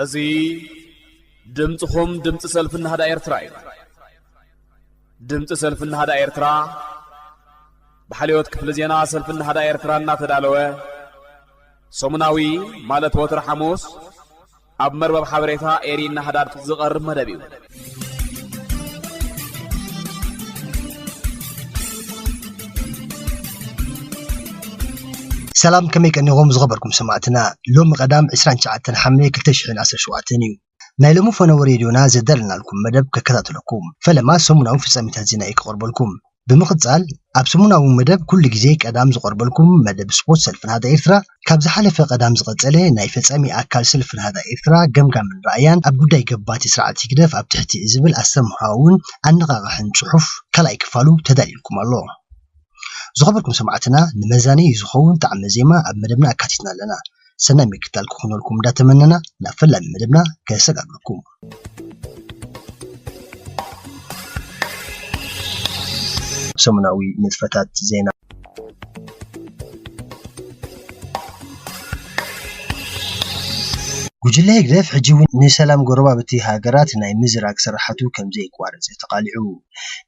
እዚ ድምፅኹም ድምፂ ሰልፊ ናህዳ ኤርትራ እዩ። ድምፂ ሰልፊ ናህዳ ኤርትራ ብሓልዮት ክፍሊ ዜና ሰልፊ ናህዳ ኤርትራ እናተዳለወ ሰሙናዊ፣ ማለት ወትሪ ሓሙስ፣ ኣብ መርበብ ሓበሬታ ኤሪ ናህዳ ዝቐርብ መደብ እዩ። ሰላም፣ ከመይ ቀኒኹም ዝኸበርኩም ሰማዕትና? ሎሚ ቀዳም ዕስራን ትሽዓተን ሓምለ ክልተ ሽሕን ዓሰርተ ሸውዓተን እዩ። ናይ ሎሚ ፈነወ ሬድዮና ዘዳለናልኩም መደብ ከከታተለኩም፣ ፈለማ ሰሙናዊ ፍጻሜታት ዜና እዩ ክቐርበልኩም። ብምቕጻል፣ ኣብ ሰሙናዊ መደብ ኩሉ ግዜ ቀዳም ዝቐርበልኩም መደብ ስፖርት ሰልፊ ናህዳ ኤርትራ፣ ካብ ዝሓለፈ ቀዳም ዝቐጸለ ናይ ፈጻሚ ኣካል ሰልፊ ናህዳ ኤርትራ ገምጋምን ራእያን ኣብ ጉዳይ ገባቲ ስርዓት ህግደፍ ኣብ ትሕቲ ዝብል ኣስተምህሮኣውን ኣነቓቓሕን ጽሑፍ ካልኣይ ክፋሉ ተዳልዩልኩም ኣሎ። ዝኸበርኩም ሰማዕትና፣ ንመዛነዪ ዝኸውን ጣዕመ ዜማ ኣብ መደብና ኣካቲትና ኣለና። ሰናይ ምክትታል ክኾነልኩም እንዳተመነና፣ ናብ ፈላሚ መደብና ከሰጋግረኩም። ሰሙናዊ ንጥፈታት ዜና። ጉጅለ ህግደፍ ሕጂ እውን ንሰላም ጎረባብቲ ሃገራት ናይ ምዝራግ ስራሓቱ ከም ዘየቋርጽ ተቓሊዑ።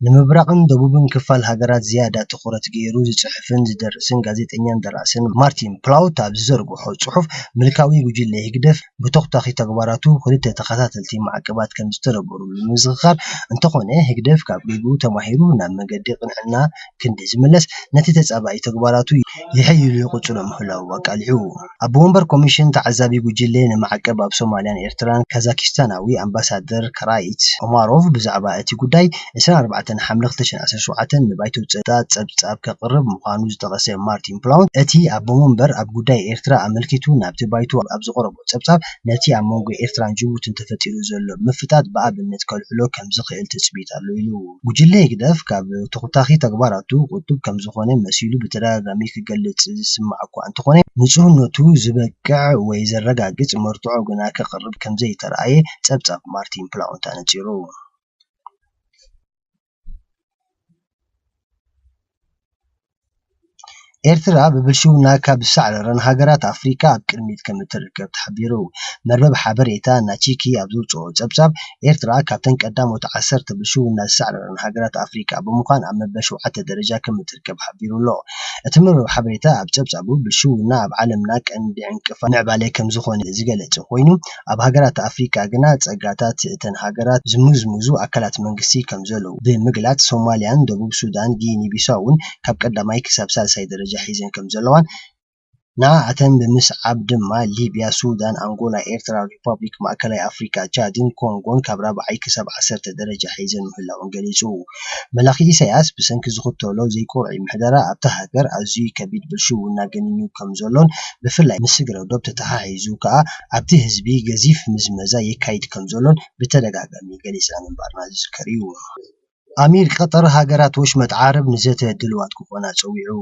ንምብራቕን ደቡብን ክፋል ሃገራት ዝያዳ ትኹረት ገይሩ ዝጽሕፍን ዝደርስን ጋዜጠኛን ደራስን ማርቲን ፕላውት ኣብ ዝዘርግሖ ጽሑፍ፣ ምልካዊ ጉጅለ ህግደፍ ብተኹታኺ ተግባራቱ ክልተ ተኸታተልቲ ማዕቀባት ከም ዝተረበሩ ብምዝኽኻር፣ እንተኾነ ህግደፍ ካብ ጌግኡ ተማሂሩ ናብ መገዲ ቅንዕና ክንዲ ዝምለስ፣ ነቲ ተጻባኢ ተግባራቱ ይሕይሉ ይቕጽሎ ምህላዉ ኣቃሊዑ። ኣቦ ወንበር ኮሚሽን ተዓዛቢ ጉጅለ ንማዕቀብ ኣብ ሶማልያን ኤርትራን ካዛኪስታናዊ ኣምባሳደር ከራይት ኦማሮቭ ብዛዕባ እቲ ጉዳይ ዕስራን ኣርባዕተን ሓምለ ክልተ ሽሕን ዓሰርተ ሸውዓተን ንባይቶ ጸጥታ ጸብጻብ ከቕርብ ምዃኑ ዝጠቐሰ ማርቲን ፕላውት፣ እቲ ኣቦ ወንበር ኣብ ጉዳይ ኤርትራ ኣመልኪቱ ናብቲ ባይቶ ኣብ ዘቕረቦ ጸብጻብ፣ ነቲ ኣብ መንጎ ኤርትራን ጅቡትን ተፈጢሩ ዘሎ ምፍጣጥ ብኣብነት ከልዕሎ ከም ዝኽእል ትጽቢት ኣሎ ኢሉ። ጉጅለ ህግደፍ ካብ ተኹታኺ ተግባራቱ ቁጡብ ከም ዝኾነ መሲሉ ብተደጋጋሚ ክገልጽ ዝስማዕ እኳ እንተኾነ፣ ንጽህነቱ ዝበቅዕ ወይ ዘረጋግጽ መርትዖ ግና ከቕርብ ከም ዘይተራእየ ጸብጻብ ማርቲን ፕላውት ኣነጺሩ። ኤርትራ ብብልሽውና ካብ ዝሳዕረረን ሃገራት ኣፍሪካ ኣብ ቅድሚት ከም እትርከብ ተሓቢሩ። መርበብ ሓበሬታ ናቺኪ ኣብ ዘውፅኦ ጸብጻብ፣ ኤርትራ ካብተን ቀዳሞት ዓሰርተ ብልሽውና ዝሳዕረረን ሃገራት ኣፍሪካ ብምዃን ኣብ መበል ሸውዓተ ደረጃ ከም እትርከብ ሓቢሩ ኣሎ። እቲ መርበብ ሓበሬታ ኣብ ጸብጻቡ፣ ብልሽውና ኣብ ዓለምና ቀንዲ ዕንቅፋት ምዕባለ ከም ዝኾነ ዝገለጸ ኮይኑ፣ ኣብ ሃገራት ኣፍሪካ ግና ጸጋታት እተን ሃገራት ዝምዝምዙ ኣካላት መንግስቲ ከም ዘለዉ ብምግላጽ፣ ሶማልያን ደቡብ ሱዳን፣ ጊኒ ቢሳውን ካብ ቀዳማይ ክሳብ ሳልሳይ ደረጃ ሒዘን ከም ዘለዋን፣ ንኣተን ብምስዓብ ድማ ሊብያ፣ ሱዳን፣ ኣንጎላ፣ ኤርትራ፣ ሪፓብሊክ ማእከላይ ኣፍሪካ፣ ቻድን ኮንጎን ካብ ራብዓይ ክሳብ ዓሰርተ ደረጃ ሒዘን ምህላወን ገሊጹ። መላኺ ኢሳያስ ብሰንኪ ዝኽተሎ ዘይቁርዒ ምሕደራ ኣብታ ሃገር ኣዝዩ ከቢድ ብልሽውና ገኒኑ ከም ዘሎን ብፍላይ ምስ ስግረ ዶብ ተተሓሒዙ ከኣ ኣብቲ ህዝቢ ገዚፍ ምዝመዛ የካይድ ከም ዘሎን ብተደጋጋሚ ገሊጽና ምንባርና ዝዝከር እዩ። ኣሚር ቀጠር ሃገራት ወሽመጥ ዓረብ ንዘተ ድልዋት ክኾና ጸዊዑ።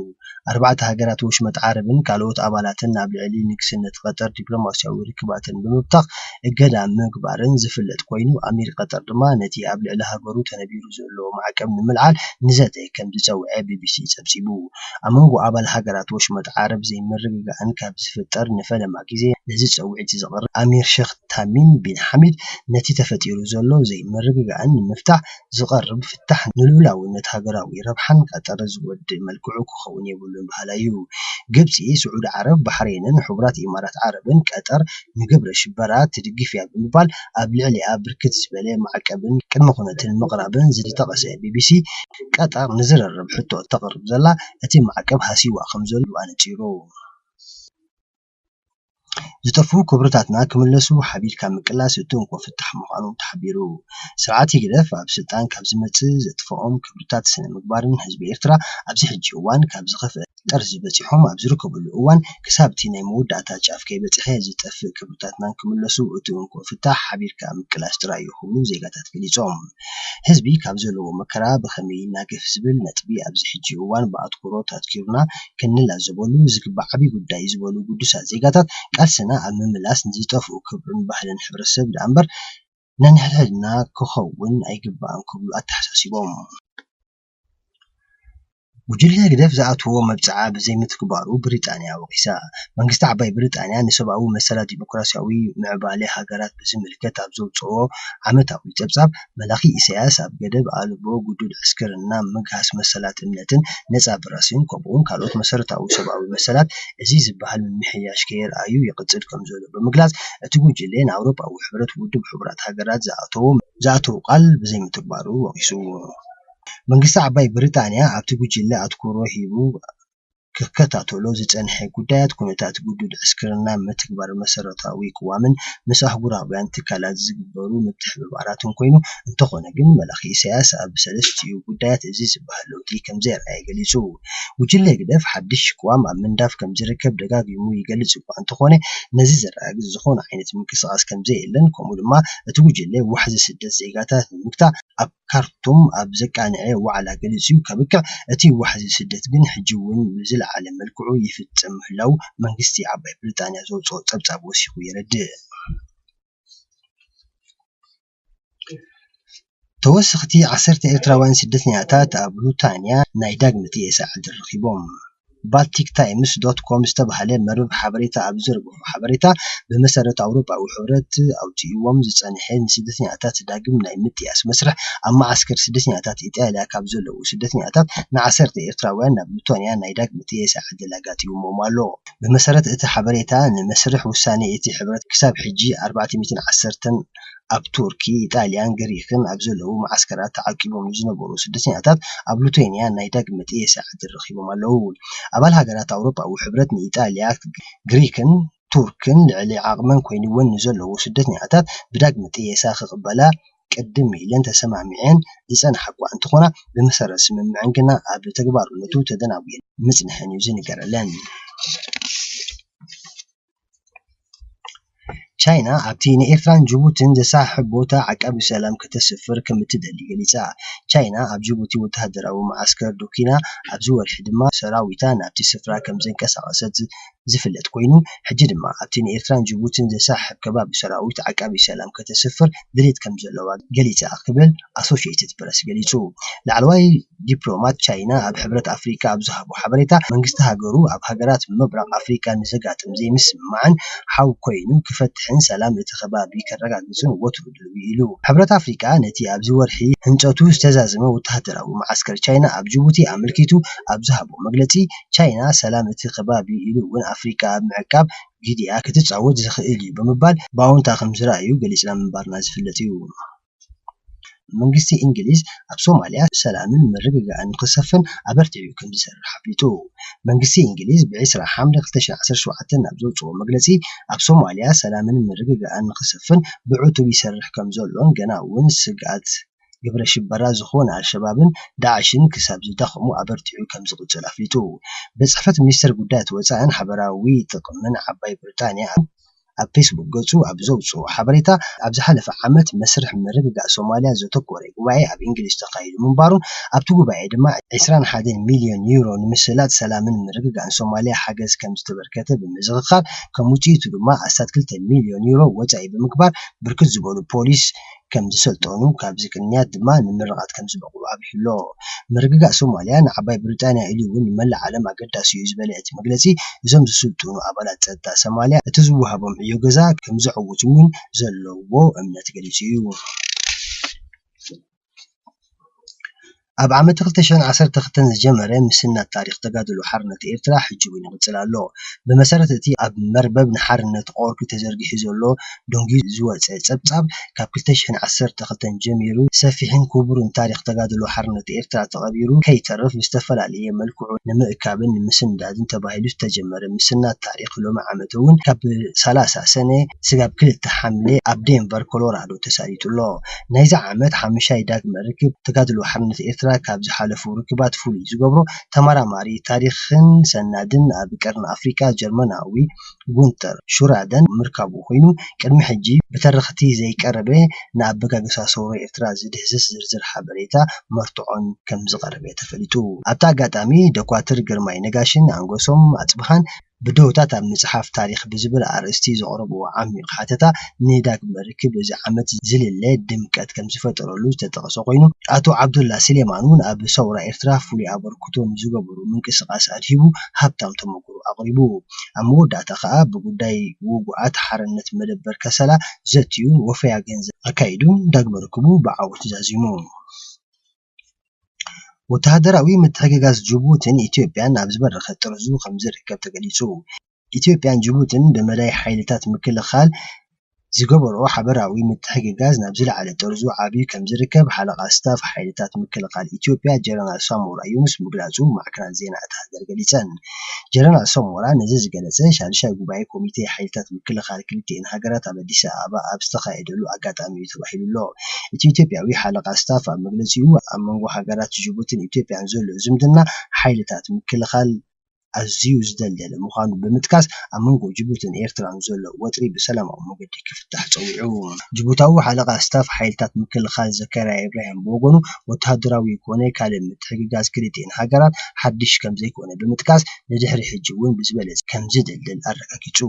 ኣርባዕተ ሃገራት ወሽመጥ ዓረብን ካልኦት ኣባላትን ኣብ ልዕሊ ንግስነት ቀጠር ዲፕሎማስያዊ ርክባተን ብምብታኽ እገዳ ምግባረን ዝፍለጥ ኮይኑ፣ ኣሚር ቀጠር ድማ ነቲ ኣብ ልዕሊ ሃገሩ ተነቢሩ ዘሎ ማዕቀብ ንምልዓል ንዘተ ከም ዝጸውዐ ቢቢሲ ጸብጺቡ። ኣብ መንጎ ኣባል ሃገራት ወሽመጥ ዓረብ ዘይምርግጋእን ካብ ዝፍጠር ንፈለማ ግዜ ነዚ ጸውዒት ዘቕርብ ኣሚር ሸኽ ታሚም ቢን ሓሚድ፣ ነቲ ተፈጢሩ ዘሎ ዘይምርግጋእን ንምፍታሕ ዝቐርብ ፍታሕ ንልኡላውነት ሃገራዊ ረብሓን ቀጠር ዝጎድእ መልክዑ ክኸውን የብሉን በሃላይ እዩ። ግብጺ፣ ስዑዲ ዓረብ፣ ባሕሬንን ሕቡራት ኢማራት ዓረብን ቀጠር ንግብረ ሽበራ ትድግፍ እያ ብምባል ኣብ ልዕሊኣ ብርክት ዝበለ ማዕቀብን ቅድመ ኩነትን ምቕራበን ዝጠቐሰ ቢቢሲ፣ ቀጠር ንዝርርብ ሕቶ እተቕርብ ዘላ እቲ ማዕቀብ ሃሲዋ ከም ዘሎ ኣነጺሩ። ዝጠፍኡ ክብርታትና ክምለሱ ሓቢርካ ምቅላስ እቲ እንኮ ፍታሕ ምዃኑ ተሓቢሩ። ስርዓት ህግደፍ ኣብ ስልጣን ካብ ዝመጽእ ዘጥፍኦም ክብርታት ስነ ምግባርን ህዝቢ ኤርትራ ኣብዚ ሕጂ እዋን ካብ ዝኸፍአ ጠርዚ በጺሖም ኣብ ዝርከብሉ እዋን ክሳብ እቲ ናይ መወዳእታ ጫፍ ከይበጽሐ ዝጠፍእ ክብርታትና ክምለሱ እቲ እንኮ ፍታሕ ሓቢርካ ምቅላስ ጥራይ እዩ ክብሉ ዜጋታት ገሊጾም። ህዝቢ ካብ ዘለዎ መከራ ብኸመይ ይናገፍ ዝብል ነጥቢ ኣብዚ ሕጂ እዋን ብኣትኩሮት ኣትኪሩና ክንላዘበሉ ዝግባእ ዓብዪ ጉዳይ ዝበሉ ግዱሳት ዜጋታት፣ ቃልስና ኣብ ምምላስ ንዝጠፍኡ ክብርን ባህልን ሕብረተሰብ ደኣ እምበር ነንሕድሕድና ክኸውን ኣይግባእን ክብሉ ኣተሓሳሲቦም። ጉጅለ ህግደፍ ዝኣትዎ መብጽዓ ብዘይምትግባሩ ብሪጣንያ ወቒሳ። መንግስቲ ዓባይ ብሪጣንያ ንሰብኣዊ መሰላት ዲሞክራሲያዊ ምዕባለ ሃገራት ብዝምልከት ኣብ ዘውጽኦ ዓመታዊ ጸብጻብ፣ መላኺ ኢሳያስ ኣብ ገደብ ኣልቦ ግዱድ ዕስክርና፣ ምግሃስ መሰላት እምነትን ነጻ ፕረስን ከምኡውን ካልኦት መሰረታዊ ሰብኣዊ መሰላት እዚ ዝበሃል ምምሕያሽ ከየርኣዩ ይቕጽል ከም ዘሎ ብምግላጽ፣ እቲ ጉጅለ ንኣውሮፓዊ ሕብረት ውድብ ሕቡራት ሃገራት ዝኣተዎ ዝኣተዎ ቃል ብዘይምትግባሩ ወቒሱ። መንግስቲ ዓባይ ብሪጣንያ ኣብቲ ጉጅለ ኣትኩሮ ሂቡ ክከታተሎ ዝጸንሐ ጉዳያት፣ ኩነታት ግዱድ ዕስክርና፣ ምትግባር መሰረታዊ ቅዋምን ምስ ኣህጉራውያን ትካላት ዝግበሩ ምትሕብባራትን ኮይኑ፣ እንተኾነ ግን መላኺ ኢሳያስ ኣብ ሰለስቲኡ ጉዳያት እዚ ዝበሃል ለውጢ ከም ዘየርኣየ ገሊጹ። ጉጅለ ህግደፍ ሓድሽ ቅዋም ኣብ ምንዳፍ ከም ዝርከብ ደጋጊሙ ይገልጽ እኳ እንተኾነ፣ ነዚ ዘረጋግጽ ዝኾነ ዓይነት ምንቅስቓስ ከም ዘየለን፣ ከምኡ ድማ እቲ ጉጅለ ዋሕዚ ስደት ዜጋታት ንምግታእ ኣብ ካርቱም ኣብ ዘቃንዐ ዋዕላ ገሊጹ እዩ። ከብቅዕ እቲ ዋሕዚ ስደት ግን ሕጂ እውን ብዝለዓለ መልክዑ ይፍጸም ምህላዉ መንግስቲ ዓባይ ብሪጣንያ ዘውጽኦ ጸብጻብ ወሲኹ የረድእ። ተወሰኽቲ ዓሰርተ ኤርትራውያን ስደተኛታት ኣብ ሉታንያ ናይ ዳግመ ጥየሳ ዕድል ረኺቦም። ባልቲክ ታይምስ ዶት ኮም ዝተባህለ መርበብ ሓበሬታ ኣብ ዘርግሖ ሓበሬታ፣ ብመሰረት ኣውሮፓዊ ሕብረት ኣውጺእዎም ዝጸንሐ ንስደተኛታት ዳግም ናይ ምጥያስ መስርሕ፣ ኣብ መዓስከር ስደተኛታት ኢጣልያ ካብ ዘለዉ ስደተኛታት ንዓሰርተ ኤርትራውያን ናብ ሉቶንያ ናይ ዳግም ጥየሳ ዕድል ኣጋጢሞም ኣሎ። ብመሰረት እቲ ሓበሬታ፣ ንመስርሕ ውሳኔ እቲ ሕብረት ክሳብ ሕጂ ኣርባዕተ ሚእትን ዓሰርተን ኣብ ቱርኪ፣ ኢጣልያን ግሪክን ኣብ ዘለዉ መዓስከራት ተዓቂቦም ዝነበሩ ስደተኛታት ኣብ ሉቶንያ ናይ ዳግመ ጥየሳ ዕድል ረኺቦም ኣለዉ። ኣባል ሃገራት ኣውሮፓዊ ሕብረት ንኢጣልያ፣ ግሪክን ቱርክን ልዕሊ ዓቕመን ኮይንወን ንዘለዉ ስደተኛታት ብዳግመ ጥየሳ ክቕበላ ቅድም ኢለን ተሰማሚዐን ዝጸንሓ እኳ እንተኾና፣ ብመሰረት ስምምዐን ግና ኣብ ተግባርነቱ ተደናጒየን ምጽንሐን እዩ ዝንገረለን። ቻይና ኣብቲ ንኤርትራን ጅቡትን ዘሰሓሕብ ቦታ ዓቃቢ ሰላም ከተስፍር ከም እትደሊ ገሊጻ። ቻይና ኣብ ጅቡቲ ወተሃደራዊ መዓስከር ዶኪና፣ ኣብዚ ወርሒ ድማ ሰራዊታ ናብቲ ስፍራ ከም ዘንቀሳቐሰት ዝ-፣ ዝፍለጥ ኮይኑ፣ ሕጂ ድማ ኣብቲ ንኤርትራን ጅቡትን ዘሰሓሕብ ከባቢ ሰራዊት ዓቃቢ ሰላም ከተስፍር ድሌት ከም ዘለዋ ገሊጻ ክብል ኣሶሽየትድ ፕረስ ገሊጹ። ላዕለዋይ ዲፕሎማት ቻይና ኣብ ሕብረት ኣፍሪቃ ኣብ ዝሃቦ ሓበሬታ፣ መንግስቲ ሃገሩ ኣብ ሃገራት ምብራቕ ኣፍሪቃ ንዘጋጥም ዘይምስምማዕን ሓው ኮይኑ ክፈትሕን ሰላም እቲ ከባቢ ከረጋግጽን ወትሩ ድልዊ ኢሉ። ሕብረት ኣፍሪቃ ነቲ ኣብዚ ወርሒ ህንጸቱ ዝተዛዘመ ወተሃደራዊ መዓስከር ቻይና ኣብ ጅቡቲ ኣመልኪቱ ኣብ ዝሃቦ መግለጺ፣ ቻይና ሰላም እቲ ከባቢ ኢሉ እውን ኣፍሪቃ ኣብ ምዕቃብ ግዲኣ ክትጻወት ዝኽእል እዩ ብምባል ብኣወንታ ከም ዝረኣዩ ገሊጽና ምንባርና ዝፍለጥ እዩ። መንግስቲ እንግሊዝ ኣብ ሶማልያ ሰላምን ምርግጋእን ንኽሰፍን ኣበርቲዑ ከም ዝሰርሕ ኣፍሊጡ። መንግስቲ እንግሊዝ ብዒስራ ሓምለ ክልተ ሽሕን ዓሰርተ ሸውዓተን ኣብ ዘውጽኦ መግለጺ፣ ኣብ ሶማልያ ሰላምን ምርግጋእን ንኽሰፍን ብዕቱብ ይሰርሕ ከም ዘሎን ገና እውን ስግኣት ግብረ ሽበራ ዝኾነ ኣልሸባብን ዳዕሽን ክሳብ ዝዳኸሙ ኣበርቲዑ ከም ዝቕጽል ኣፍሊጡ። ቤት ጽሕፈት ሚኒስተር ጉዳያት ወጻእን ሓበራዊ ጥቕምን ዓባይ ብሪጣንያ ኣብ ፌስቡክ ገጹ ኣብ ዘውጽኦ ሓበሬታ፣ ኣብ ዝሓለፈ ዓመት መስርሕ ምርግጋእ ሶማልያ ዘተኮረ ጉባኤ ኣብ እንግሊዝ ተኻይዱ ምንባሩን፣ ኣብቲ ጉባኤ ድማ ዕስራን ሓደን ሚልዮን ዩሮ ንምስላጥ ሰላምን ምርግጋእን ሶማልያ ሓገዝ ከም ዝተበርከተ ብምዝኽኻር፣ ከም ውጽኢቱ ድማ ኣስታት ክልተ ሚልዮን ዩሮ ወጻኢ ብምግባር፣ ብርክት ዝበሉ ፖሊስ ከም ዝሰልጠኑ፣ ካብዚ ቅንያት ድማ ንምርቓት ከም ዝበቕዑ ኣብሪሁ ኣሎ። ምርግጋእ ሶማልያ ንዓባይ ብሪጣንያ ኢሉ እውን ንመላእ ዓለም ኣገዳሲ እዩ ዝበለ እቲ መግለጺ፣ እዞም ዝስልጥኑ ኣባላት ጸጥታ ሶማልያ እቲ ዝወሃቦም ዕዮ ገዛ ከም ዘዕውቱ እውን ዘለዎ እምነት ገሊጹ እዩ። ኣብ ዓመት ክልተ ሽሕን ዓሰርተ ክልተን ዝጀመረ ምስናድ ታሪኽ ተጋድሎ ሓርነት ኤርትራ ሕጂ እውን ይቕጽል ኣሎ። ብመሰረት እቲ ኣብ መርበብ ንሓርነት ኦርግ ተዘርጊሑ ዘሎ ደንጊዩ ዝወጸ ጸብጻብ፣ ካብ ክልተ ሽሕን ዓሰርተ ክልተን ጀሚሩ ሰፊሕን ክቡርን ታሪኽ ተጋድሎ ሓርነት ኤርትራ ተቐቢሩ ከይተርፍ ብዝተፈላለየ መልክዑ ንምእካብን ንምስንዳድን ተባሂሉ ዝተጀመረ ምስናድ ታሪኽ ሎሚ ዓመት እውን ካብ ሰላሳ ሰነ ስጋብ ክልተ ሓምለ ኣብ ዴንቨር ኮሎራዶ ተሳሊጡ ኣሎ። ናይዚ ዓመት ሓሙሻይ ዳግመ ርክብ ተጋድሎ ሓርነት ኤርትራ ካብ ዝሓለፉ ርክባት ፍሉይ ዝገብሮ ተመራማሪ ታሪኽን ሰናድን ኣብ ቀርኒ ኣፍሪቃ ጀርመናዊ ጉንተር ሹራደን ምርካቡ ኮይኑ፣ ቅድሚ ሕጂ ብተረኽቲ ዘይቀረበ ንኣበጋግሳ ሰውራ ኤርትራ ዝድህስስ ዝርዝር ሓበሬታ መርትዖን ከም ዝቐረበ ተፈሊጡ። ኣብቲ ኣጋጣሚ ዶኳትር ግርማይ ነጋሽን ኣንጎሶም ኣጽብሃን ብድሆታት ኣብ ምጽሓፍ ታሪኽ ብዝብል ኣርእስቲ ዘቕረብዎ ዓሚቕ ሓተታ፣ ንዳግመ ርክብ እዚ ዓመት ዝልለ ድምቀት ከም ዝፈጠረሉ ዝተጠቕሰ ኮይኑ፣ ኣቶ ዓብዱላ ስሌማን እውን ኣብ ሰውራ ኤርትራ ፍሉይ ኣበርክቶ ንዝገበሩ ምንቅስቓስ ኣድሂቡ ሃብታም ተመክሮ ኣቕሪቡ። ኣብ መወዳእታ ከኣ ብጉዳይ ውጉኣት ሓርነት መደበር ከሰላ ዘትዩን ወፈያ ገንዘብ ኣካይዱን ዳግመ ርክቡ ብዓወት ዛዚሙ። ወተሃደራዊ ምትሕግጋዝ ጅቡትን ኢትዮጵያን ኣብ ዝበረኸ ጥርዙ ከም ዝርከብ ተገሊጹ። ኢትዮጵያን ጅቡትን ብመዳይ ሓይልታት ምክልኻል ዝገበርኦ ሓበራዊ ምትሕግጋዝ ናብ ዝለዓለ ጥርዙ ዓብዩ ከም ዝርከብ ሓለቓ ስታፍ ሓይልታት ምክልኻል ኢትዮጵያ ጀነራል ሳሞራ ዩኑስ ምግላጹ ማዕከናት ዜና እታ ሃገር ገሊጸን። ጀነራል ሳሞራ ነዚ ዝገለጸ ሻድሻይ ጉባኤ ኮሚቴ ሓይልታት ምክልኻል ክልቲኤን ሃገራት ኣብ ኣዲስ ኣበባ ኣብ ዝተኻየደሉ ኣጋጣሚ እዩ ተባሂሉ ኣሎ። እቲ ኢትዮጵያዊ ሓለቓ ስታፍ ኣብ መግለጺኡ ኣብ መንጎ ሃገራት ጅቡትን ኢትዮጵያን ዘሎ ዝምድና ሓይልታት ምክልኻል ኣዝዩ ዝደልደለ ምዃኑ ብምጥቃስ፣ ኣብ መንጎ ጅቡትን ኤርትራን ዘሎ ወጥሪ ብሰላማዊ መገዲ ክፍታሕ ጸዊዑ። ጅቡታዊ ሓለቓ ስታፍ ሓይልታት ምክልኻል ዘካርያ ኢብራሂም ብወገኑ፣ ወተሃደራዊ ኮነ ካልእ ምትሕግጋዝ ክልቲኤን ሃገራት ሓድሽ ከም ዘይኮነ ብምጥቃስ፣ ንድሕሪ ሕጂ እውን ብዝበለጸ ከም ዝድልድል ኣረጋጊጹ።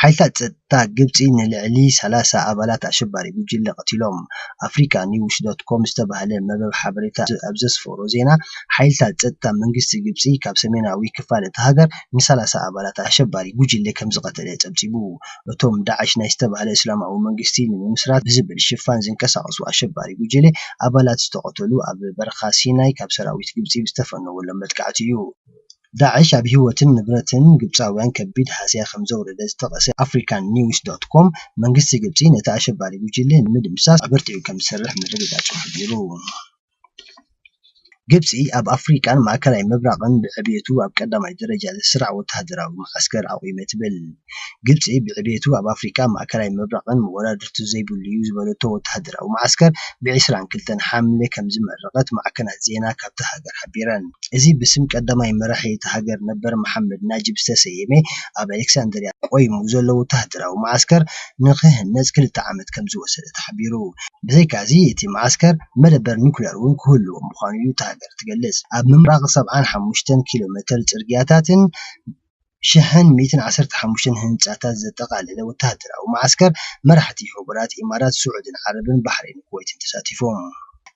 ሓይልታት ጸጥታ ግብጺ ንልዕሊ ሰላሳ ኣባላት ኣሸባሪ ጉጅለ ቀቲሎም። ኣፍሪካ ኒውስ ዶት ኮም ዝተባህለ መርበብ ሓበሬታ ኣብ ዘስፈሮ ዜና፣ ሓይልታት ጸጥታ መንግስቲ ግብጺ ካብ ሰሜናዊ ክፋል እታ ሃገር ንሰላሳ ኣባላት ኣሸባሪ ጉጅለ ከም ዝቐተለ ጸብጺቡ። እቶም ዳዕሽ ናይ ዝተባህለ እስላማዊ መንግስቲ ንምምስራት ብዝብል ሽፋን ዝንቀሳቐሱ ኣሸባሪ ጉጅለ ኣባላት ዝተቐተሉ ኣብ በረኻ ሲናይ ካብ ሰራዊት ግብጺ ብዝተፈነወሎም መጥቃዕቲ እዩ። ዳዕሽ ኣብ ህይወትን ንብረትን ግብጻውያን ከቢድ ሃስያ ከም ዘውረደ ዝጠቐሰ ኣፍሪካን ኒውስ ዶት ኮም፣ መንግስቲ ግብጺ ነቲ ኣሸባሪ ጉጅለ ንምድምሳስ ኣበርቲዑ ከም ዝሰርሕ ምርግጋጹ ሓቢሩ። ግብጺ ኣብ ኣፍሪቃን ማእከላይ ምብራቕን ብዕብየቱ ኣብ ቀዳማይ ደረጃ ዝስራዕ ወተሃደራዊ መዓስከር ኣቑመ ትብል። ግብጺ ብዕብየቱ ኣብ ኣፍሪቃ ማእከላይ ምብራቕን መወዳድርቲ ዘይብሉ እዩ ዝበለቶ ወተሃደራዊ መዓስከር ብ ዕስራን ክልተን ሓምለ ከም ዝመረቐት ማዕከናት ዜና ካብታ ሃገር ሓቢረን። እዚ ብስም ቀዳማይ መራሒ እታ ሃገር ነበር መሓመድ ናጂብ ዝተሰየመ ኣብ ኣሌክሳንድርያ ቆይሙ ዘሎ ወተሃደራዊ መዓስከር ንኽህነጽ ክልተ ዓመት ከም ዝወሰደ ተሓቢሩ። ብዘይካዚ እቲ መዓስከር መደበር ኒኩለር እውን ክህልዎ ምዃኑ እዩ እታ ሃገር ትገልጽ። ኣብ ምምራቕ ሰብዓን ሓሙሽተን ኪሎ ሜተር ጽርግያታትን ሽሕን ሚእትን ዓሰርተ ሓሙሽተን ህንጻታት ዘጠቓለለ ወተሃደራዊ መዓስከር መራሕቲ ሕቡራት ኢማራት፣ ስዑድን ዓረብን ባሕሬን ኩወይትን ተሳቲፎም።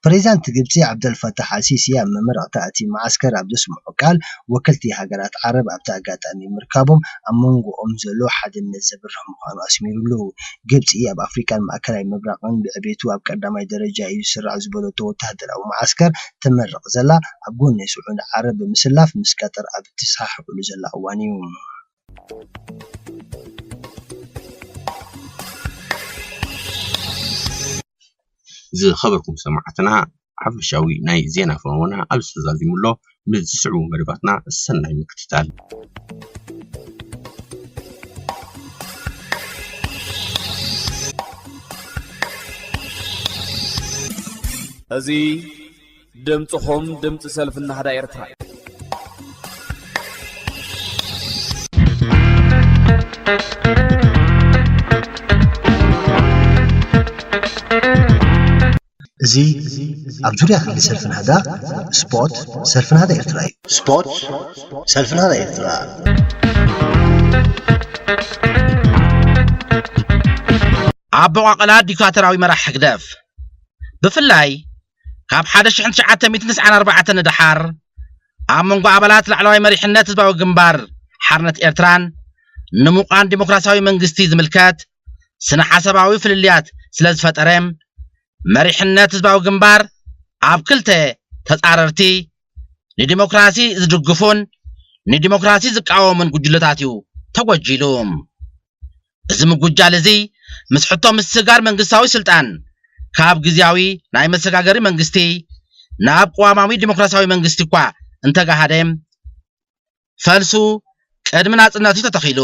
ፕሬዚዳንት ግብጺ ዓብደልፈታሕ ኣልሲሲ ኣብ መመረቕታ እቲ መዓስከር ኣብ ዘስምዖ ቃል፣ ወከልቲ ሃገራት ዓረብ ኣብቲ ኣጋጣሚ ምርካቦም ኣብ መንጎኦም ዘሎ ሓድነት ዘብርህ ምዃኑ ኣስሚሩሉ። ግብጺ ኣብ ኣፍሪቃን ማእከላይ ምብራቕን ብዕቤቱ ኣብ ቀዳማይ ደረጃ እዩ ዝስራዕ ዝበለቶ ወተሃደራዊ መዓስከር ተመርቕ ዘላ፣ ኣብ ጎኒ ስዑዲ ዓረብ ብምስላፍ ምስ ቀጠር ኣብ እትሰሓሕበሉ ዘላ እዋን እዩ። ዝኸበርኩም ሰማዕትና፣ ሓፈሻዊ ናይ ዜና ፈነወና ኣብዚ ተዛዚሙ ኣሎ። ምስ ዝስዕቡ መደባትና ሰናይ ምክትታል። እዚ ድምፅኹም ድምፂ ሰልፊ ናህዳ ኤርትራ እዩ። እዚ ኣብ ዙርያ ክሊ ሰልፊ ናህዳ ስፖርት ሰልፊ ናህዳ ኤርትራ እዩ። ስፖርት ሰልፊ ናህዳ ኤርትራ። ኣበቋቕላ ዲክታተራዊ መራሕ ህግደፍ፣ ብፍላይ ካብ ሓደ ሽሕን ትሽዓተ ሚእትን ተስዓን ኣርባዕተን ንደሓር፣ ኣብ መንጎ ኣባላት ላዕለዋይ መሪሕነት ህዝባዊ ግንባር ሓርነት ኤርትራን ንምቋም ዲሞክራሲያዊ መንግስቲ ዝምልከት ስነ ሓሳባዊ ፍልልያት ስለ ዝፈጠረ፣ መሪሕነት ህዝባዊ ግንባር ኣብ ክልተ ተጻረርቲ፣ ንዲሞክራሲ ዝድግፉን ንዲሞክራሲ ዝቃወሙን ጉጅለታት እዩ ተጎጂሉ። እዚ ምጉጃል እዚ ምስ ሕቶ ምስግጋር መንግስታዊ ስልጣን ካብ ግዝያዊ ናይ መሰጋገሪ መንግስቲ ናብ ቅዋማዊ ዲሞክራሲያዊ መንግስቲ እኳ እንተጋሃደ፣ ፈልሱ ቅድሚ ናጽነት እዩ ተተኺሉ።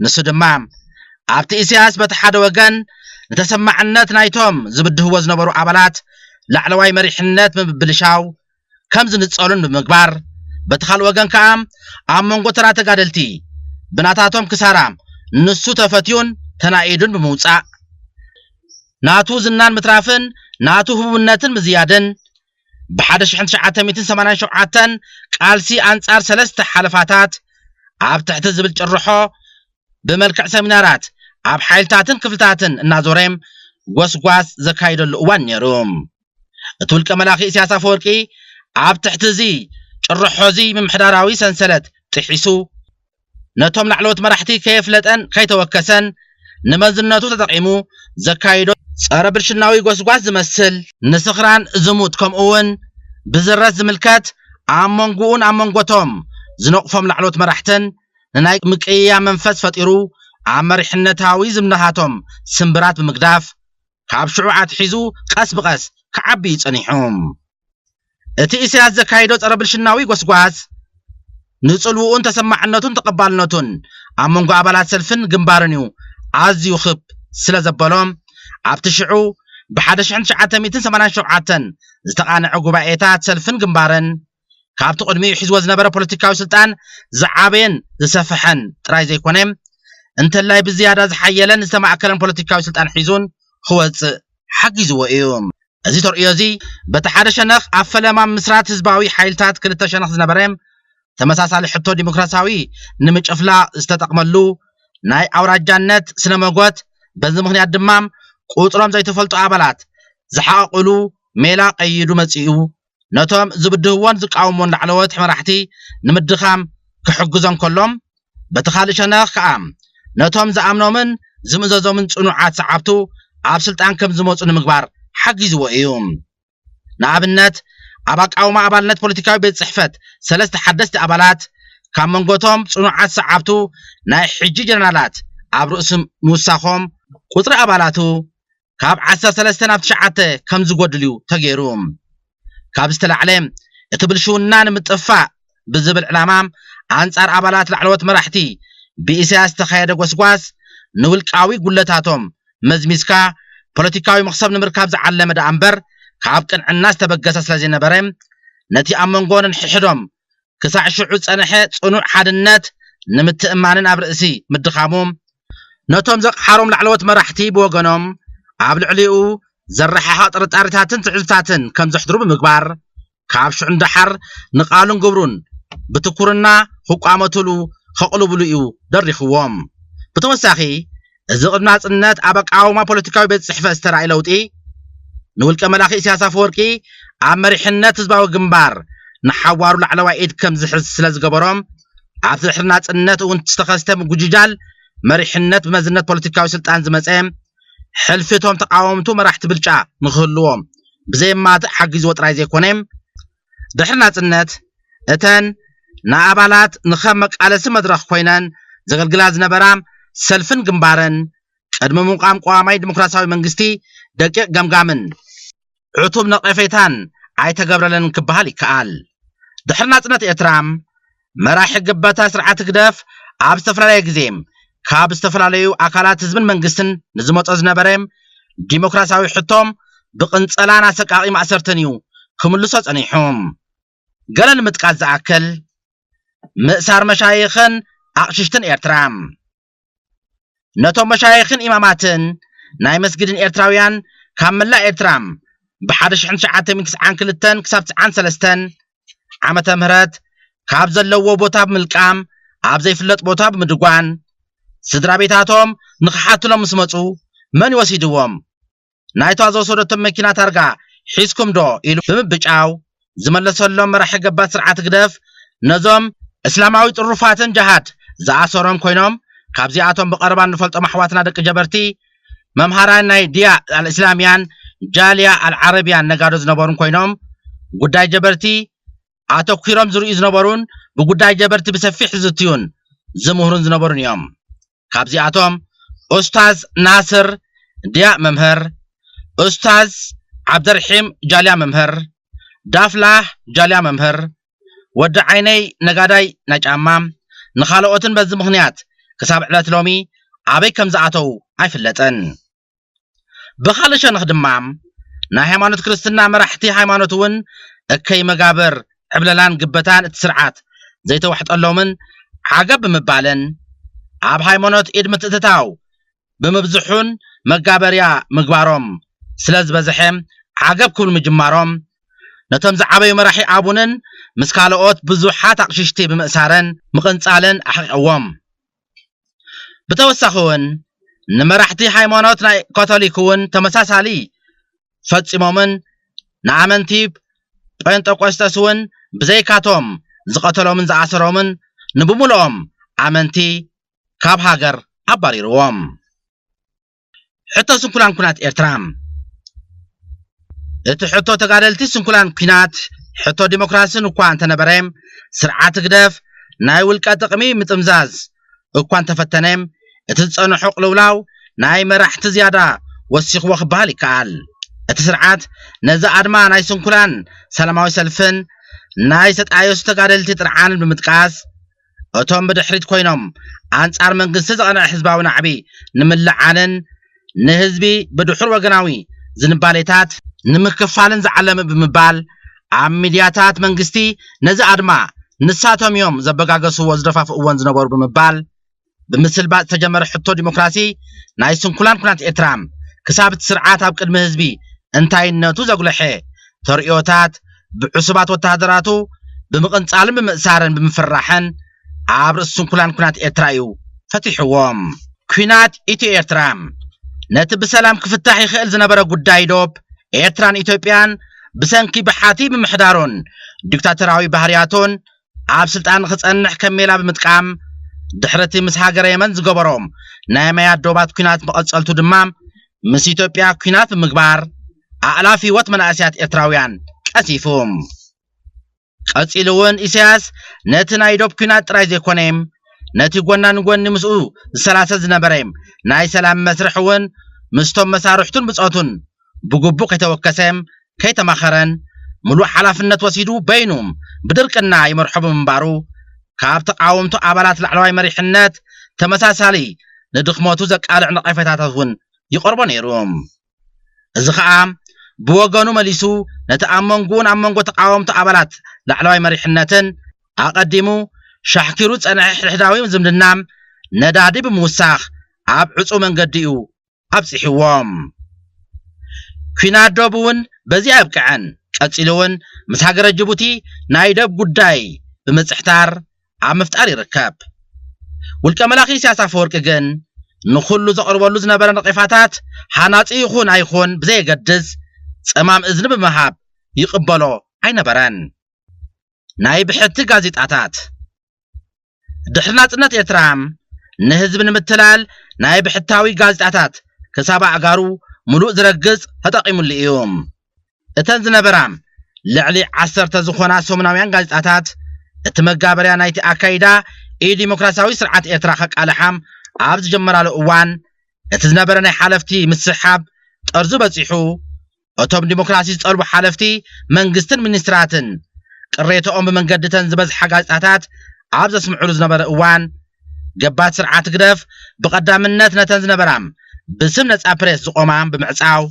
ንሱ ድማ ኣብቲ ኢሳያስ በቲ ሓደ ወገን ንተሰማዕነት ናይቶም ዝብድህዎ ዝነበሩ ኣባላት ላዕለዋይ መሪሕነት ብምብልሻው ከም ዝንጸሉን ብምግባር፣ በቲ ካልእ ወገን ከኣ ኣብ መንጎ ተራ ተጋደልቲ ብናታቶም ክሳራ ንሱ ተፈትዩን ተናኢዱን ብምውጻእ፣ ናቱ ዝናን ምትራፍን ናቱ ህቡብነትን ምዝያድን ብ1987 ቃልሲ ኣንጻር ሰለስተ ሓለፋታት ኣብ ትሕቲ ዝብል ጭርሖ ብመልክዕ ሰሚናራት ኣብ ሓይልታትን ክፍልታትን እናዞረ ጎስጓስ ዘካይደሉ እዋን ነይሩ። እቲ ውልቀ መላኺ ኢሳያስ ኣፈወርቂ ኣብ ትሕቲ እዚ ጭርሖ እዚ ምምሕዳራዊ ሰንሰለት ጥሒሱ ነቶም ላዕለዎት መራሕቲ ከየፍለጠን ከይተወከሰን ንመዝነቱ ተጠቒሙ ዘካይዶ ጸረ ብልሽናዊ ጎስጓስ ዝመስል ንስኽራን ዝሙት ከምኡ እውን ብዝረት ዝምልከት ኣብ መንጎኡን ኣብ መንጎቶም ዝነቕፎም ላዕለዎት መራሕትን ንናይ ምቅይያ መንፈስ ፈጢሩ ኣብ መሪሕነታዊ ዝምድናታቶም ስምብራት ብምግዳፍ ካብ ሽዑ ኣትሒዙ ቀስ ብቐስ ክዓቢ እዩ ጸኒሑ። እቲ ኢሳያስ ዘካየዶ ጸረ ብልሽናዊ ጎስጓስ ንጽልውኡን ተሰማዕነቱን ተቐባልነቱን ኣብ መንጎ ኣባላት ሰልፍን ግንባርን እዩ ኣዝዩ ክብ ስለ ዘበሎ ኣብቲ ሽዑ ብ1987 ዝተቓንዐ ጉባኤታት ሰልፍን ግንባርን ካብቲ ቅድሚኡ ሒዝዎ ዝነበረ ፖለቲካዊ ስልጣን ዝዓበየን ዝሰፈሐን ጥራይ ዘይኮነ እንተላይ ብዝያዳ ዝሓየለን ዝተማእከለን ፖለቲካዊ ስልጣን ሒዙን ክወጽእ ሓጊዝዎ እዩ። እዚ ተርእዮ እዚ በቲ ሓደ ሸነኽ ኣብ ፈለማ ምስራት ህዝባዊ ሓይልታት ክልተ ሸነኽ ዝነበረ ተመሳሳሊ ሕቶ ዲሞክራሲያዊ ንምጭፍላቕ ዝተጠቕመሉ ናይ ኣውራጃነት ስነ መጎት በዚ ምኽንያት ድማ ቁጽሮም ዘይተፈልጡ ኣባላት ዝሓቐቕሉ ሜላ ቀይዱ መጺኡ ነቶም ዝብድህዎን ዝቃወሞን ላዕለዎት መራሕቲ ንምድኻም ክሕግዞም ከሎም በቲ ካልእ ሸነኽ ከኣ ነቶም ዝኣምኖምን ዝምእዘዞምን ጽኑዓት ሰዓብቱ ኣብ ስልጣን ከም ዝመጹ ንምግባር ሓጊዝዎ እዩ። ንኣብነት ኣብ ኣቃውማ ኣባልነት ፖለቲካዊ ቤት ጽሕፈት ሰለስተ ሓደስቲ ኣባላት ካብ መንጎቶም ጽኑዓት ሰዓብቱ ናይ ሕጂ ጀነራላት ኣብ ርእሲ ምውሳኾም ቁጽሪ ኣባላቱ ካብ 13 ናብ ትሽዓተ ከም ዝጎድል እዩ ተገይሩ። ካብ ዝተላዕለ እቲ ብልሽውና ንምጥፋእ ብዝብል ዕላማ ኣንጻር ኣባላት ላዕለዎት መራሕቲ ብኢሳያስ ዝተኻየደ ጎስጓስ ንውልቃዊ ጉለታቶም መዝሚዝካ ፖለቲካዊ መኽሰብ ንምርካብ ዝዓለመ ደኣ እምበር ካብ ቅንዕና ዝተበገሰ ስለ ዘይነበረ ነቲ ኣብ መንጎ ነንሕድሕዶም ክሳዕ ሽዑ ዝጸንሐ ጽኑዕ ሓድነት ንምትእማንን ኣብ ርእሲ ምድኻሙ ነቶም ዘቕሓሮም ላዕለዎት መራሕቲ ብወገኖም ኣብ ልዕሊኡ ዘረሓሓቕ ጥርጣሬታትን ትዕዝብታትን ከም ዘሕድሩ ብምግባር ካብ ሽዑ ንደሓር ንቓሉን ግብሩን ብትኩርና ክቋመቱሉ ከቕልብሉ እዩ ደሪኽዎም። ብተወሳኺ እዚ ቅድሚ ናጽነት ኣብ ኣቃውማ ፖለቲካዊ ቤት ጽሕፈት ዝተራእየ ለውጢ ንውልቀ መላኺ ኢሳያስ ኣፈወርቂ ኣብ መሪሕነት ህዝባዊ ግንባር ንሓዋሩ ላዕለዋይ ኢድ ከም ዝሕዝ ስለ ዝገበሮም ኣብቲ ድሕሪ ናጽነት እውን ዝተኸስተ ምጉጅጃል መሪሕነት ብመዝነት ፖለቲካዊ ስልጣን ዝመጸ ሕልፊ እቶም ተቃወምቱ መራሕቲ ብልጫ ንክህልዎም ብዘየማትእ ሓጊዝዎ ጥራይ ዘይኮነ ድሕሪ ናጽነት እተን ንኣባላት ንኸም መቃለሲ መድረኽ ኮይነን ዘገልግላ ዝነበራ ሰልፍን ግንባርን ቅድሚ ምቋም ቀዋማይ ዲሞክራሲያዊ መንግስቲ ደቂቕ ገምጋምን ዕቱብ ነቐፌታን ኣይተገብረለንን ክበሃል ይከኣል። ድሕሪ ናጽነት ኤርትራ መራሒ ግበታ ስርዓት ህግደፍ ኣብ ዝተፈላለየ ግዜ ካብ ዝተፈላለዩ ኣካላት ህዝብን መንግስትን ንዝመጾ ዝነበረ ዲሞክራሲያዊ ሕቶም ብቕንጸላን ኣሰቃቂ ማእሰርትን እዩ ክምልሶ ጸኒሑ። ገለ ንምጥቃስ ዝኣክል ምእሳር መሻይኽን ኣቕሽሽትን ኤርትራ። ነቶም መሻይኽን ኢማማትን ናይ መስጊድን ኤርትራውያን ካብ መላእ ኤርትራ ብ1992 ክሳብ 93 ዓመተ ምህረት ካብ ዘለዎ ቦታ ብምልቃም ኣብ ዘይፍለጥ ቦታ ብምድጓን ስድራ ቤታቶም ንክሓትሎም ምስ መጹ መን ይወሲድዎም? ናይታ ዝወሰደቶም መኪና ታርጋ ሒዝኩም ዶ ኢሉ ብምብጫው ዝመለሰሎም መራሒ ገባር ስርዓት ህግደፍ ነዞም እስላማዊ ጥሩፋትን ጀሃድ ዝኣሰሮም ኮይኖም ካብዚኣቶም ብቐረባ እንፈልጦም ኣሕዋትና ደቂ ጀበርቲ መምሃራን ናይ ድያ ኣልእስላምያን ጃልያ ኣልዓረብያን ነጋዶ ዝነበሩን ኮይኖም ጉዳይ ጀበርቲ ኣተኲሮም ዝርእዩ ዝነበሩን ብጉዳይ ጀበርቲ ብሰፊሕ ዝዝትዩን ዝምህሩን ዝነበሩን እዮም። ካብዚኣቶም ኡስታዝ ናስር ድያ መምህር፣ ኡስታዝ ዓብደርሒም ጃልያ መምህር፣ ዳፍላህ ጃልያ መምህር፣ ወዲ ዓይነይ ነጋዳይ ናይ ጫማ፣ ንኻልኦትን በዚ ምኽንያት ክሳብ ዕለት ሎሚ ኣበይ ከም ዝኣተዉ ኣይፍለጥን። ብኻልእ ሸነኽ ድማ ናይ ሃይማኖት ክርስትና መራሕቲ ሃይማኖት እውን እከይ መጋብር ዕብለላን ግበታን እቲ ስርዓት ዘይተዋሕጠሎምን ዓገብ ብምባልን ኣብ ሃይማኖት ኢድ ምትእትታው ብምብዝሑን መጋበርያ ምግባሮም ስለ ዝበዝሐ ዓገብ ክብሉ ምጅማሮም ነቶም ዝዓበዩ መራሒ ኣቡንን ምስ ካልኦት ብዙሓት ኣቕሽሽቲ ብምእሳርን ምቕንጻልን ኣሕቒቕዎም። ብተወሳኺ እውን ንመራሕቲ ሃይማኖት ናይ ካቶሊክ እውን ተመሳሳሊ ፈጺሞምን ንኣመንቲ ጴንጠቆስጠስ እውን ብዘይካቶም ዝቐተሎምን ዝኣሰሮምን ንብሙሉኦም ኣመንቲ ካብ ሃገር ኣባሪርዎም። ሕቶ ስንኩላን ኩናት ኤርትራ። እቲ ሕቶ ተጋደልቲ ስንኩላን ኩናት ሕቶ ዲሞክራስን እኳ እንተነበረ፣ ስርዓት ህግደፍ ናይ ውልቀ ጥቕሚ ምጥምዛዝ እኳ እንተፈተነ፣ እቲ ዝጸንሖ ቅልውላው ናይ መራሕቲ ዝያዳ ወሲኽዎ ክበሃል ይከኣል። እቲ ስርዓት ነዚ ኣድማ ናይ ስንኩላን ሰላማዊ ሰልፍን ናይ ዝተጣየሱ ተጋደልቲ ጥርዓንን ብምጥቃስ፣ እቶም ብድሕሪት ኮይኖም ኣንጻር መንግስቲ ዝቐንዐ ህዝባዊ ናዕቢ ንምልዓልን ንህዝቢ ብድሑር ወገናዊ ዝንባሌታት ንምክፋልን ዝዓለመ ብምባል፣ ኣብ ሚድያታት መንግስቲ ነዚ ኣድማ ንሳቶም እዮም ዘበጋገስዎ ዝደፋፍእዎን ዝነበሩ ብምባል፣ ብምስልባጥ ዝተጀመረ ሕቶ ዲሞክራሲ ናይ ስንኩላን ኩናት ኤርትራ ክሳብ እቲ ስርዓት ኣብ ቅድሚ ህዝቢ እንታይነቱ ዘጉልሐ ተርእዮታት ብዕሱባት ወተሃደራቱ ብምቕንጻልን ብምእሳርን ብምፍርራሕን ኣብ ርእሲ ስንኩላን ኩናት ኤርትራ እዩ ፈቲሕዎም። ኩናት ኢትዮ ኤርትራ ነቲ ብሰላም ክፍታሕ ይኽእል ዝነበረ ጉዳይ ዶብ ኤርትራን ኢትዮጵያን ብሰንኪ ብሓቲ ምምሕዳሩን ዲክታተራዊ ባህርያቱን ኣብ ስልጣን ክጸንሕ ከም ሜላ ብምጥቃም፣ ድሕሪ እቲ ምስ ሃገረ የመን ዝገበሮም ናይ ማያት ዶባት ኩናት መቐጸልቱ ድማ ምስ ኢትዮጵያ ኩናት ብምግባር ኣእላፍ ህይወት መናእሰያት ኤርትራውያን ቀሲፉ። ቀጺሉ እውን ኢሳያስ ነቲ ናይ ዶብ ኩናት ጥራይ ዘይኮነ፣ ነቲ ጎና ንጎኒ ምስኡ ዝሰላሰል ዝነበረ ናይ ሰላም መስርሕ እውን ምስቶም መሳርሕቱን ብጾቱን ብግቡእ ከይተወከሰ፣ ከይተማኸረን ምሉእ ሓላፍነት ወሲዱ በይኑ ብድርቅና ይመርሖ ብምንባሩ፣ ካብ ተቓወምቱ ኣባላት ላዕለዋይ መሪሕነት ተመሳሳሊ ንድኽመቱ ዘቃልዕ ነቐፌታታት እውን ይቐርቦ ነይሩ። እዚ ኸኣ ብወገኑ መሊሱ ነቲ ኣብ መንጎኡን ኣብ መንጎ ተቓወምቱ ኣባላት ላዕለዋይ መሪሕነትን ኣቐዲሙ ሻሕኪሩ ዝጸንሐ ሕድሕዳዊ ዝምድና ነዳዲ ብምውሳኽ ኣብ ዕጹው መንገዲ እዩ ኣብጺሕዎም። ኲናት ዶብ እውን በዚ ኣየብቅዐን። ቀጺሉ እውን ምስ ሃገረ ጅቡቲ ናይ ዶብ ጉዳይ ብምጽሕታር ኣብ ምፍጣር ይርከብ። ውልቀ መላኺ ኢሳያስ ኣፈወርቂ ግን ንኹሉ ዘቕርበሉ ዝነበረ ነቐፌታታት ሃናጺ ይኹን ኣይኹን ብዘየገድስ ጸማም እዝኒ ብምሃብ ይቕበሎ ኣይነበረን። ናይ ብሕቲ ጋዜጣታት። ድሕሪ ናጽነት ኤርትራ ንህዝቢ ንምትላል ናይ ብሕታዊ ጋዜጣታት ክሳብ ኣእጋሩ ምሉእ ዝረግጽ ተጠቒሙሉ እዩ። እተን ዝነበራ ልዕሊ ዓሰርተ ዝኾና ሰሙናውያን ጋዜጣታት እቲ መጋበርያ ናይቲ ኣካይዳ ኢዲሞክራሲያዊ ስርዓት ኤርትራ ከቃልሓ ኣብ ዝጀመራሉ እዋን እቲ ዝነበረ ናይ ሓለፍቲ ምስሕሓብ ጠርዙ በጺሑ እቶም ዲሞክራሲ ዝጠልቡ ሓለፍቲ መንግስትን ሚኒስትራትን ቅሬተኦም ብመንገድተን ዝበዝሓ ጋዜጣታት ኣብ ዘስምዕሉ ዝነበረ እዋን ገባት ስርዓት ህግደፍ ብቐዳምነት ነተን ዝነበራ ብስም ነጻ ፕሬስ ዝቖማ ብምዕጻው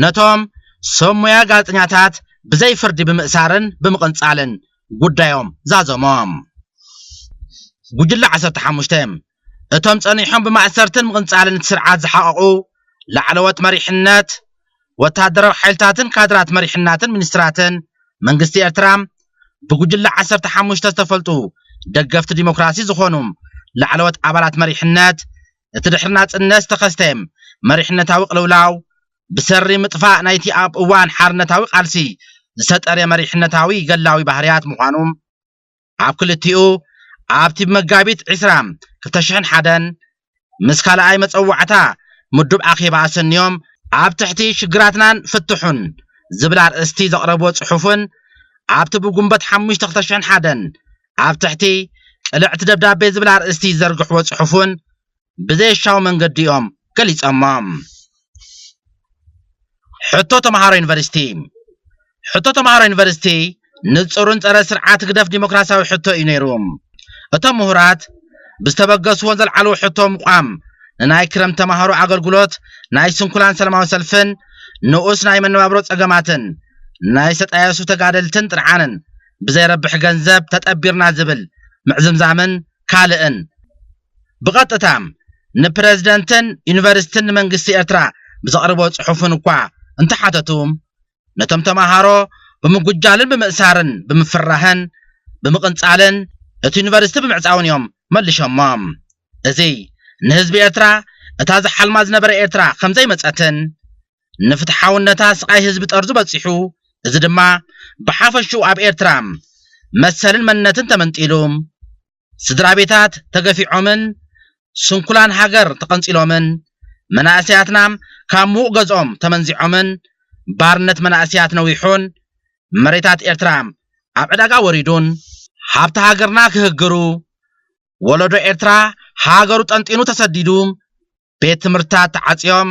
ነቶም ሰብ ሞያ ጋዜጠኛታት ብዘይ ፍርዲ ብምእሳርን ብምቕንጻልን ጉዳዮም ዛዘሞም። ጉጅለ ዓሰርተ ሓሙሽተ እቶም ጸኒሖም ብማእሰርትን ምቕንጻልን እቲ ስርዓት ዝሓቐቑ ላዕለዎት መሪሕነት ወተሃደራዊ ሓይልታትን ካድራት መሪሕነትን ሚኒስትራትን መንግስቲ ኤርትራ ብጉጅለ ዓሰርተ ሓሙሽተ ዝተፈልጡ ደገፍቲ ዲሞክራሲ ዝኾኑ ላዕለዎት ኣባላት መሪሕነት እቲ ድሕሪ ናጽነት ዝተኸስተ መሪሕነታዊ ቅልውላው ብሰሪ ምጥፋእ ናይቲ ኣብ እዋን ሓርነታዊ ቃልሲ ዝተጠርየ መሪሕነታዊ ገላዊ ባህርያት ምዃኑ ኣብ ክልቲኡ ኣብቲ ብመጋቢት ዕስራ ክልተ ሽሕን ሓደን ምስ ካልኣይ መጸዋዕታ ምዱብ ኣኼባ ኣሰንዮም ኣብ ትሕቲ ሽግራትናን ፍትሑን ዝብል ኣርእስቲ ዘቕረብዎ ጽሑፍን ኣብቲ ብጉንበት ሓሙሽተ ክልተ ሽሕን ሓደን ኣብ ትሕቲ ቅልዕቲ ደብዳቤ ዝብል ኣርእስቲ ዝዘርግሕዎ ጽሑፍን ብዘየሻዊ መንገዲ እዮም ገሊጾሞ። ሕቶ ተምሃሮ ዩኒቨርሲቲ። ሕቶ ተምሃሮ ዩኒቨርሲቲ ንጹርን ጸረ ስርዓት ህግደፍ ዲሞክራሲያዊ ሕቶ እዩ ነይሩ። እቶም ምሁራት ብዝተበገስዎን ዘልዓልዎ ሕቶ ምቋም ንናይ ክረምት ተምሃሮ ኣገልግሎት ናይ ስንኩላን ሰላማዊ ሰልፍን ንኡስ ናይ መነባብሮ ጸገማትን ናይ ዝተጣየሱ ተጋደልትን ጥርዓንን ብዘይረብሕ ገንዘብ ተጠቢርና ዝብል ምዕዝምዛምን ካልእን ብቐጥታ ንፕረዚደንትን ዩኒቨርሲቲን ንመንግስቲ ኤርትራ ብዘቕርቦ ጽሑፍን እኳ እንተሓተቱ ነቶም ተምሃሮ ብምጉጃልን ብምእሳርን ብምፍራህን ብምቕንጻልን እቲ ዩኒቨርሲቲ ብምዕጻውን እዮም መሊሾሞ። እዚ ንህዝቢ ኤርትራ እታ ዝሓልማ ዝነበረ ኤርትራ ከም ዘይመጸትን ንፍትሓውነታ ስቓይ ህዝቢ ጠርዙ በጺሑ፣ እዚ ድማ ብሓፈሽኡ ኣብ ኤርትራ መሰልን መንነትን ተመንጢሉ፣ ስድራ ቤታት ተገፊዖምን ስንኩላን ሃገር ተቐንጺሎምን መናእሰያትና ካብ ምዉቕ ገዝኦም ተመንዚዖምን ባርነት መናእሰያት ነዊሑን መሬታት ኤርትራ ኣብ ዕዳጋ ወሪዱን ሃብቲ ሃገርና ክህግሩ ወለዶ ኤርትራ ሃገሩ ጠንጢኑ ተሰዲዱ ቤት ትምህርትታት ተዓጽዮም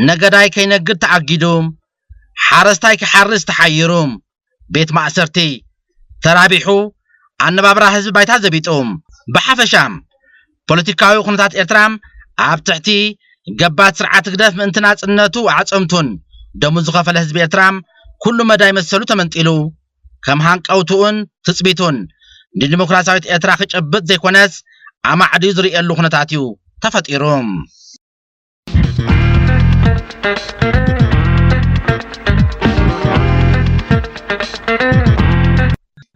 ነገዳይ ከይነግድ ተኣጊዱ ሓረስታይ ክሓርስ ተሓይሩ ቤት ማእሰርቲ ተራቢሑ ኣነባብራ ህዝቢ ባይታ ዘቢጡ ብሓፈሻ ፖለቲካዊ ኩነታት ኤርትራ ኣብ ትሕቲ ገባት ስርዓት ህግደፍ ምእንቲ ናጽነቱ ኣዕጸምቱን ደሙ ዝኸፈለ ህዝቢ ኤርትራ ኩሉ መዳይ መሰሉ ተመንጢሉ ከም ሃንቀውትኡን ትጽቢቱን ንዲሞክራሲያዊት ኤርትራ ክጨብጥ ዘይኮነስ ኣማዕድዩ ዝርእየሉ ኩነታት እዩ ተፈጢሩ።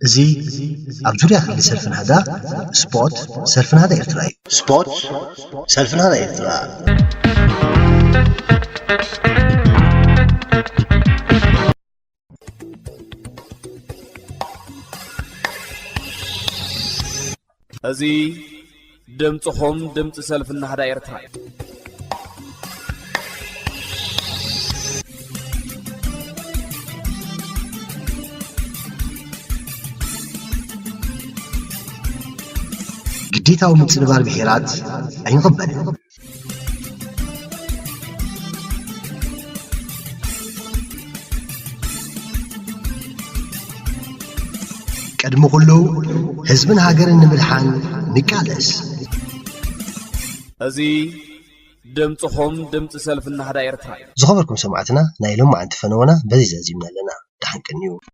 እዚ ኣብ ዙርያ ክሊ ሰልፊ ናህዳ ስፖርት ሰልፊ ናህዳ ኤርትራ እዩ። ስፖርት ሰልፊ ናህዳ ኤርትራ። እዚ ድምፅኹም ድምፂ ሰልፊ ናህዳ ኤርትራ እዩ። ግዴታዊ ምጽንባር ብሄራት ኣይንቕበልን። ቅድሚ ኩሉ ህዝብን ሃገርን ንምድሓን ንቃለስ። እዚ ድምፅኹም ድምፂ ሰልፊ ናህዳ ኤርትራ እዩ። ዝኸበርኩም ሰማዕትና ናይ ሎማዓንቲ ፈነወና በዚ ዘዚምና ኣለና። ደሓን ቅንዩ።